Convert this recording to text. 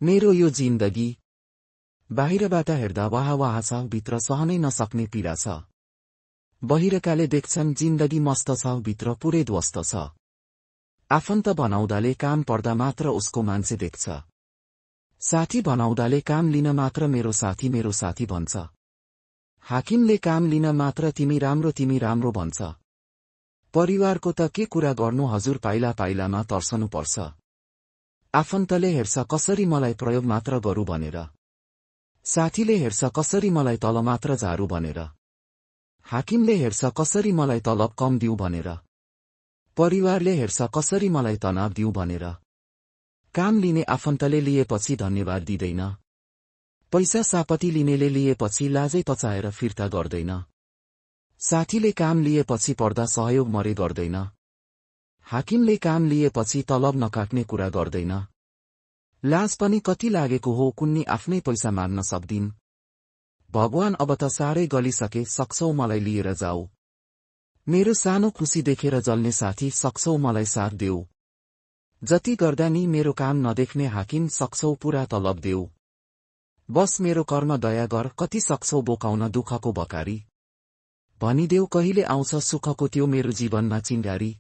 मेरो यो जिन्दगी बाहिरबाट हेर्दा वाह वाह छ, भित्र सहनै नसक्ने पीडा छ। बाहिरकाले देख्छन् जिन्दगी मस्त छ, भित्र पुरै ध्वस्त छ। आफन्त बनाउँदाले काम पर्दा मात्र उसको मान्छे देख्छ। साथी बनाउँदाले काम लिन मात्र मेरो साथी भन्छ। हाकिमले काम लिन मात्र तिमी राम्रो भन्छ। परिवारको त के कुरा गर्नु हजुर, पाइला पाइलामा तर्सनु पर्छ। आफन्तले हेर्छ कसरी मलाई प्रयोग मात्र गरू भनेर। साथीले हेर्छ कसरी मलाई तल मात्र झारू भनेर। हाकिमले हेर्छ कसरी मलाई तलब कम दिउ भनेर। परिवारले हेर्छ कसरी मलाई तनाव दिउ भनेर। काम लिने आफन्तले लिएपछि धन्यवाद दिँदैन। पैसा सापती लिनेले लिएपछि लाजै पचाएर फिर्ता गर्दैन। साथीले काम लिएपछि पर्दा सहयोग मरे गर्दैन। हाकिमले काम लिएपछि तलब नकाट्ने कुरा गर्दैन। लाज पनि कति लागेको हो, कुन्नी आफ्नै पैसा माग्न सक्दिन। भगवान अब त साह्रै गलिसके, सक्छौ मलाई लिएर जाऊ। मेरो सानो खुसी देखेर जल्ने साथी, सक्छौ मलाई साथ देऊ। जति गर्दा नि मेरो काम नदेख्ने हाकिम, सक्छौ पुरा तलब देऊ। बस मेरो कर्म दया गर, कति सक्छौ बोकाउन दुःखको बकारी। भनिदेऊ कहिले आउँछ सुखको त्यो मेरो जीवनमा चिङ्गारी।